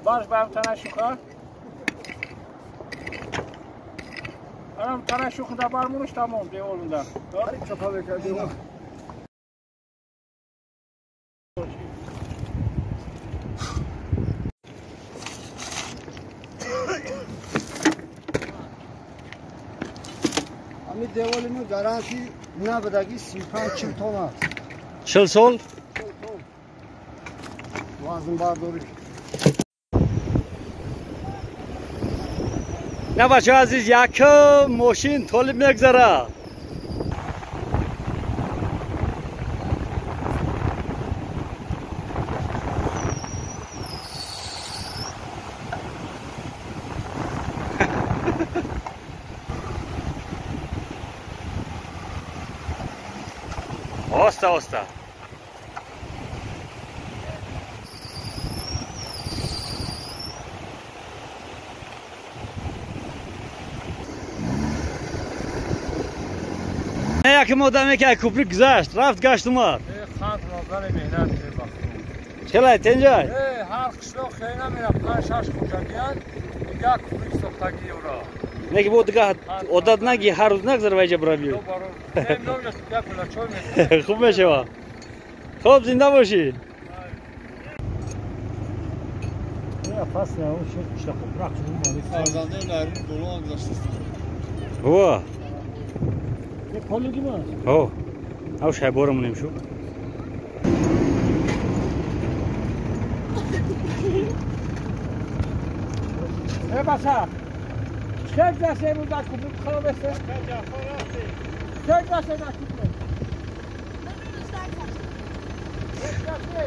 باش برام تنشوخه برام تنشوخه da barmunuş tamam de oğlunda. Ami devolimi garanti nabadagi 35-40 ton аст. 40 сол? 40 тон. Вазнбардорӣ. На бачаҳо азиз, якум мошин толиб мегзара. Оста, оста. Яким одаме ки куприк гузашт, рафт гашт омад. Хант модани меҳнат Чалай, тенҷай? Ҳар қишлоқ хеле намера 5-6 хӯҷагиян, дига куприк сохтагӣ ура. Не ки бо дига одат наги ҳар рӯз нагзар вайҷа бирабӣ. Хуб мешава. Хуб, зинда бошӣ. Во. О, ав шайбора монем шу. Э бача. Чек дасе рӯза куприк хобесе. Чек дасе на куприк. Чек дасе.